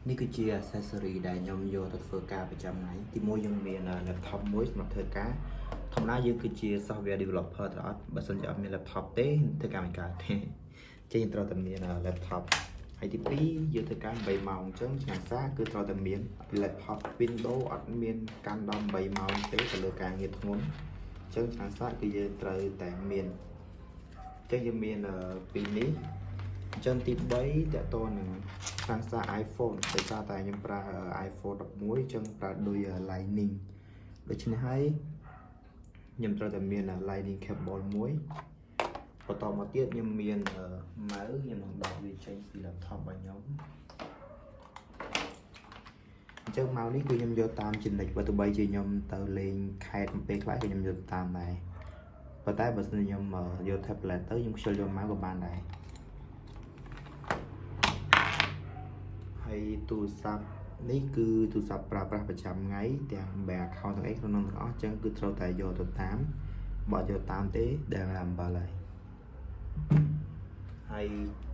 នេះគឺជា accessory ដែលខ្ញុំយកទៅធ្វើការប្រចាំថ្ងៃទីមួយយើងមាន laptop មួយសម្រាប់ធ្វើការធម្មតាយើងគឺជា software developer ទៅអត់បើសិនជាអត់មាន laptop ទេធ្វើការមិនកើតទេចេញត្រូវតែមាន laptop ហើយទី2យើងធ្វើការ8ម៉ោងអញ្ចឹងឆ្នាំងសាកគឺត្រូវតែមាន laptop Windows អត់មានកាន់ដល់8ម៉ោងទេទៅលើការងារធ្ងន់អញ្ចឹងឆ្នាំងសាកគឺយើងត្រូវតែមានអញ្ចឹងយើងមានពីរនេះអញ្ចឹងទី3តកតនឹងឆ្នាំងសាក iPhone ដោយសារតែខ្ញុំប្រើ iPhone 11អញ្ចឹងប្រើដោយ Lightning ដូច្នេះហើយខ្ញុំត្រូវតែមាន Lightning cable មួយបន្តមកទៀតខ្ញុំមាន mouse ខ្ញុំនឹងដកវាចេញពី laptop របស់ខ្ញុំអញ្ចឹង mouse នេះគឺខ្ញុំយកតាមចំណិចបើទោះបីជាខ្ញុំទៅលេងខេត្តពេលខ្លះក៏ខ្ញុំយកតាមដែរប៉ុន្តែបើសិនខ្ញុំយក tablet ទៅខ្ញុំខ្ជិលយក mouse ក៏បានដែរហើយទូរស័ព្ទនេះគឺទូរស័ព្ទប្រើប្រាស់ប្រចាំថ្ងៃទាំង bank account ទាំងអីក្នុងនោះទាំងអស់អញ្ចឹងគឺត្រូវតែយកទៅតាមបើអត់យកតាមទេដែលអំបិលហើយហើយ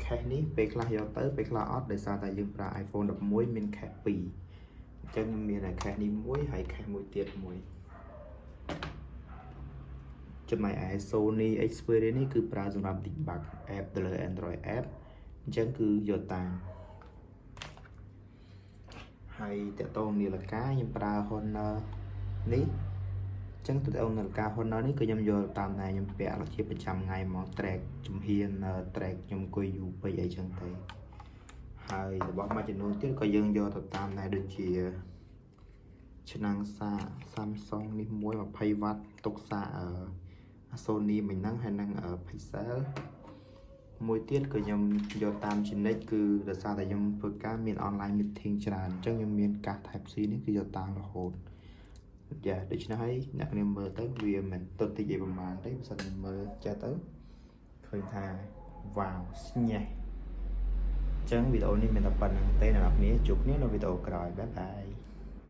case នេះពេលខ្លះយកទៅពេលខ្លះអត់ដោយសារតែយើងប្រើ iPhone 11មាន case 2អញ្ចឹងខ្ញុំមានតែ case នេះមួយហើយ case មួយទៀតមួយចំណែកឯ Sony Xperia នេះគឺប្រើសម្រាប់ debug app ទៅលើ Android app អញ្ចឹងគឺយកតាមហើយតកតងនាឡិកាខ្ញុំប្រើ Honor នេះអញ្ចឹងតកតងនាឡិកា Honor នេះគឺខ្ញុំយកតាមដែរខ្ញុំពាក់ជាប្រចាំថ្ងៃមក track ជំហាន track ខ្ញុំអង្គុយយូរពេកអីចឹងទៅហើយរបស់មួយចំនួនទៀតក៏យើងយកទៅតាមដែរដូចជាឆ្នាំងសាក Samsung នេះមួយ20វ៉ាត់ទុកសាកអឺ Sony មិញហ្នឹងហើយនឹង Pixel មួយទៀតក៏ខ្ញុំយកតាមជានិច្ចគឺដោយសារតែខ្ញុំធ្វើការមាន online meeting ច្រើនអញ្ចឹងខ្ញុំមានកាស Type C នេះគឺយកតាមរហូតយ៉ាដូច្នេះហើយអ្នកគ្នាមើលទៅវាមិនទុតតិចអីប្រហែលទេបើសិនមើលចេះទៅឃើញថាវ៉ាវស្ញេះអញ្ចឹងវីដេអូនេះមានតែប៉ុណ្្នឹងទេអ្នកនរគ្នាជួបគ្នានៅវីដេអូក្រោយ bye bye.